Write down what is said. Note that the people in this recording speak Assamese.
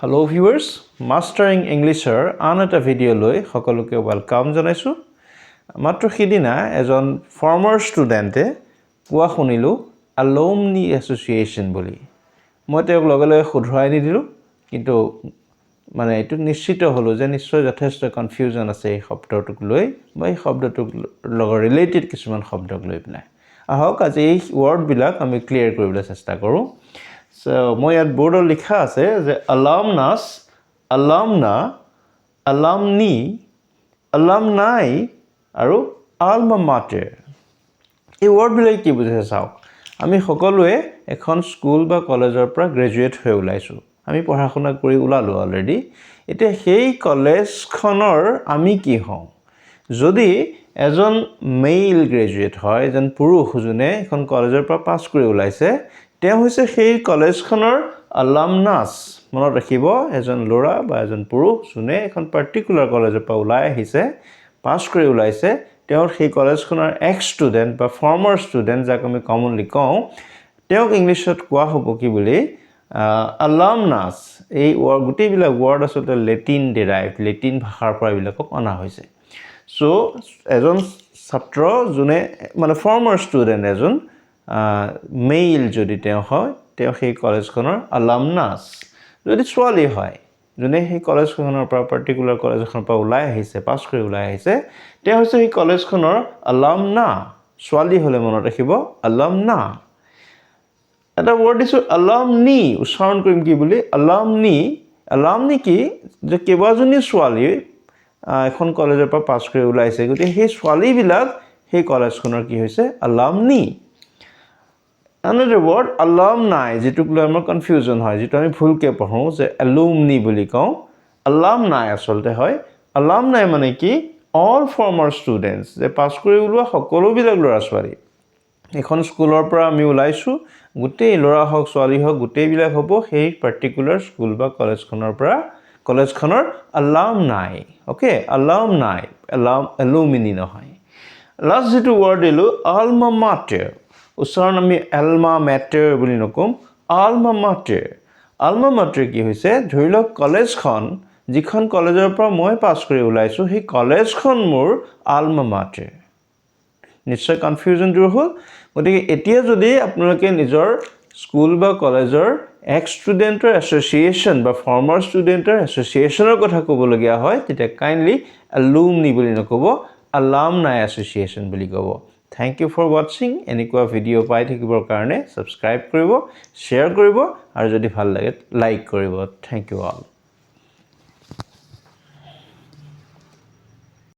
হেল্ল' ভিউৱাৰ্ছ, মাষ্টাৰিং ইংলিছৰ আন এটা ভিডিঅ'লৈ সকলোকে welcome জনাইছোঁ। মাত্ৰ সিদিনা এজন ফৰ্মাৰ ষ্টুডেণ্টে কোৱা শুনিলোঁ আলুমনি এছ'চিয়েশ্যন বুলি। মই তেওঁক লগে লগে শুধৰাই নিদিলোঁ, কিন্তু মানে এইটো নিশ্চিত হ'লোঁ যে নিশ্চয় যথেষ্ট কনফিউজন আছে এই শব্দটোক লৈ বা এই শব্দটোক লগত ৰিলেটেড কিছুমান শব্দক লৈ পেলাই। আহক, আজি এই ৱৰ্ডবিলাক আমি ক্লিয়াৰ কৰিবলৈ চেষ্টা কৰোঁ। চ' মই ইয়াত বৰ্ডত লিখা আছে যে আলামনাছ, আলামনা, আলামনি, আলামনাই আৰু আলমা মাটাৰ। এই ৱৰ্ডবিলাক কি বুজাইছে চাওক। আমি সকলোৱে এখন স্কুল বা কলেজৰ পৰা গ্ৰেজুৱেট হৈ ওলাইছোঁ। আমি পঢ়া শুনা কৰি ওলালোঁ অলৰেডি। এতিয়া সেই কলেজখনৰ আমি কি হওঁ? যদি এজন মেইল গ্ৰেজুৱেট হয়, এজন পুৰুষ যোনে এখন কলেজৰ পৰা পাছ কৰি ওলাইছে, তেওঁ হৈছে সেই কলেজখনৰ আলামনাছ। মনত ৰাখিব, এজন ল'ৰা বা এজন পুৰুষ যোনে এখন পাৰ্টিকুলাৰ কলেজৰ পৰা ওলাই আহিছে, পাছ কৰি ওলাইছে, তেওঁৰ সেই কলেজখনৰ এক্স ষ্টুডেণ্ট বা ফৰ্মাৰ ষ্টুডেণ্ট, যাক আমি কমনলি কওঁ, তেওঁক ইংলিছত কোৱা হ'ব কি বুলি? আলামনাছ। এই ৱৰ্ড, গোটেইবিলাক ৱৰ্ড আচলতে লেটিন ডিৰাইভ, লেটিন ভাষাৰ পৰা এইবিলাকক অনা হৈছে। চ' এজন ছাত্ৰ যোনে মানে ফৰ্মাৰ ষ্টুডেণ্ট এজন মেইল যদি তেওঁ হয়, তেওঁ সেই কলেজখনৰ আলামনাছ। যদি ছোৱালী হয়, যোনে সেই কলেজখনৰ পৰা, পাৰ্টিকুলাৰ কলেজ এখনৰ পৰা ওলাই আহিছে, পাছ কৰি ওলাই আহিছে, তেওঁ হৈছে সেই কলেজখনৰ আলামনা। ছোৱালী হ'লে মনত ৰাখিব আলামনা। এটা ৱৰ্ড দিছোঁ আলামনি। উচ্চাৰণ কৰিম কি বুলি? আলামনি। আলামনি কি যে কেইবাজনী ছোৱালী এখন কলেজৰ পৰা পাছ কৰি ওলাইছে, গতিকে সেই ছোৱালীবিলাক সেই কলেজখনৰ কি হৈছে? আলামনি। আনাডাৰ ৱৰ্ড আলামনাই, যিটোক লৈ আমাৰ কনফিউজন হয়, যিটো আমি ভুলকৈ পঢ়োঁ যে এলুমনি বুলি কওঁ। আলামনাই আচলতে হয়। আলামনাই মানে কি? অল ফৰ্মাৰ ষ্টুডেণ্টছ, যে পাছ কৰি ওলোৱা সকলোবিলাক ল'ৰা ছোৱালী। এখন স্কুলৰ পৰা আমি ওলাইছোঁ, গোটেই ল'ৰা হওক, ছোৱালী হওক, গোটেইবিলাক হ'ব সেই পাৰ্টিকুলাৰ স্কুল বা কলেজখনৰ পৰা, কলেজখনৰ আলামনাই। অ'কে, আলামনাই, এলুমিনি নহয়। লাষ্ট যিটো ৱৰ্ড দিলোঁ আলমা মাটাৰ। উচ্চাৰণ আমি এলমা মেটাৰ বুলি নক'ম, আলমা মাটাৰ। আলমা মাটাৰ কি হৈছে? ধৰি লওক কলেজখন, যিখন কলেজৰ পৰা মই পাছ কৰি ওলাইছোঁ, সেই কলেজখন মোৰ আলমা মাটাৰ। নিশ্চয় কনফিউজন দূৰ হ'ল। গতিকে এতিয়া যদি আপোনালোকে নিজৰ স্কুল বা কলেজৰ এক্স ষ্টুডেণ্টৰ এছ'চিয়েশ্যন বা ফৰ্মাৰ ষ্টুডেণ্টৰ এছ'চিয়েশ্যনৰ কথা ক'বলগীয়া হয়, তেতিয়া কাইণ্ডলি এলুমনি বুলি নক'ব, আলামনাই এছ'চিয়েশ্যন বুলি ক'ব। Thank you for watching. এনেকুৱা ভিডিঅ' পাই থাকিবৰ কাৰণে ছাবস্ক্ৰাইব কৰিব, শ্বেয়াৰ কৰিব আৰু যদি ভাল লাগে লাইক কৰিব। Thank you all.